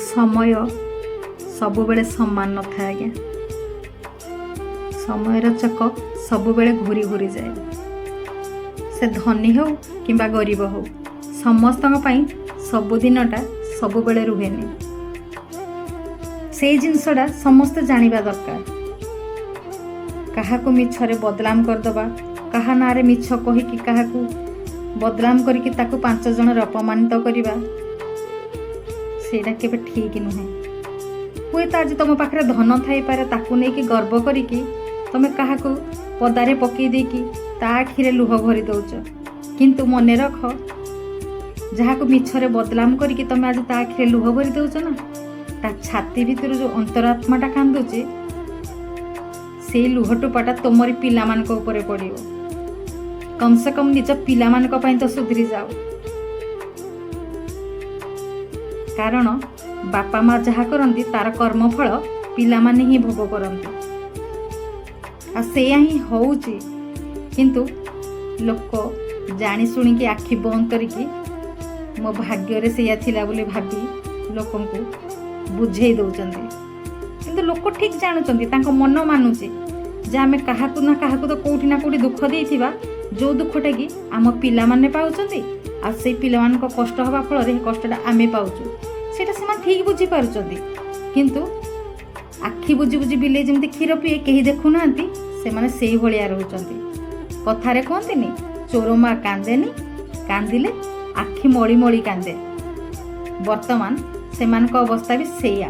ସମୟ ସବୁବେଳେ ସମାନ ନଥାଏ ଆଜ୍ଞା। ସମୟର ଚକ ସବୁବେଳେ ଘୁରି ଘୁରି ଯାଏ। ସେ ଧନୀ ହେଉ କିମ୍ବା ଗରିବ ହେଉ, ସମସ୍ତଙ୍କ ପାଇଁ ସବୁଦିନଟା ସବୁବେଳେ ରୁହେନି। ସେଇ ଜିନିଷଟା ସମସ୍ତେ ଜାଣିବା ଦରକାର। କାହାକୁ ମିଛରେ ବଦନାମ କରିଦେବା, କାହା ନାଁରେ ମିଛ କହିକି କାହାକୁ ବଦନାମ କରିକି ତାକୁ ପାଞ୍ଚ ଜଣରେ ଅପମାନିତ କରିବା, ସେଇଟା କେବେ ଠିକ୍ ନୁହେଁ। ହୁଏତ ଆଜି ତୁମ ପାଖରେ ଧନ ଥାଇପାରେ, ତାକୁ ନେଇକି ଗର୍ବ କରିକି ତୁମେ କାହାକୁ ପଦାରେ ପକେଇ ଦେଇକି ତା ଆଖିରେ ଲୁହ ଭରି ଦେଉଛ। କିନ୍ତୁ ମନେ ରଖ, ଯାହାକୁ ମିଛରେ ବଦନାମ କରିକି ତୁମେ ଆଜି ତା ଆଖିରେ ଲୁହ ଭରି ଦେଉଛ ନା, ତା ଛାତି ଭିତରୁ ଯେଉଁ ଅନ୍ତରାତ୍ମାଟା କାନ୍ଦୁଛି, ସେଇ ଲୁହ ଟୋପାଟା ତୁମରି ପିଲାମାନଙ୍କ ଉପରେ ପଡ଼ିବ। କମ୍ ସେ କମ୍ ନିଜ ପିଲାମାନଙ୍କ ପାଇଁ ତ ସୁଧରି ଯାଅ। କାରଣ ବାପା ମା ଯାହା କରନ୍ତି, ତାର କର୍ମଫଳ ପିଲାମାନେ ହିଁ ଭୋଗ କରନ୍ତି ଆଉ ସେଇଆ ହିଁ ହେଉଛି। କିନ୍ତୁ ଲୋକ ଜାଣି ଶୁଣିକି ଆଖି ବନ୍ଦ କରିକି ମୋ ଭାଗ୍ୟରେ ସେଇଆ ଥିଲା ବୋଲି ଭାବି ଲୋକଙ୍କୁ ବୁଝେଇ ଦେଉଛନ୍ତି। କିନ୍ତୁ ଲୋକ ଠିକ୍ ଜାଣୁଛନ୍ତି, ତାଙ୍କ ମନ ମାନୁଛି ଯେ ଆମେ କାହାକୁ ନା କାହାକୁ ତ କେଉଁଠି ନା କେଉଁଠି ଦୁଃଖ ଦେଇଥିବା, ଯେଉଁ ଦୁଃଖଟା କି ଆମ ପିଲାମାନେ ପାଉଛନ୍ତି ଆଉ ସେଇ ପିଲାମାନଙ୍କ କଷ୍ଟ ହେବା ଫଳରେ ସେ କଷ୍ଟଟା ଆମେ ପାଉଛୁ। ସେଇଟା ସେମାନେ ଠିକ୍ ବୁଝିପାରୁଛନ୍ତି। କିନ୍ତୁ ଆଖି ବୁଜି ବୁଜି ବିଲେଇ ଯେମିତି କ୍ଷୀର ପିଏ, କେହି ଦେଖୁନାହାନ୍ତି, ସେମାନେ ସେଇଭଳିଆ ରହୁଛନ୍ତି। କଥାରେ କୁହନ୍ତିନି, ଚୋର ମା କାନ୍ଦେନି, କାନ୍ଦିଲେ ଆଖି ମଳି ମଳି କାନ୍ଦେ। ବର୍ତ୍ତମାନ ସେମାନଙ୍କ ଅବସ୍ଥା ବି ସେଇଆ।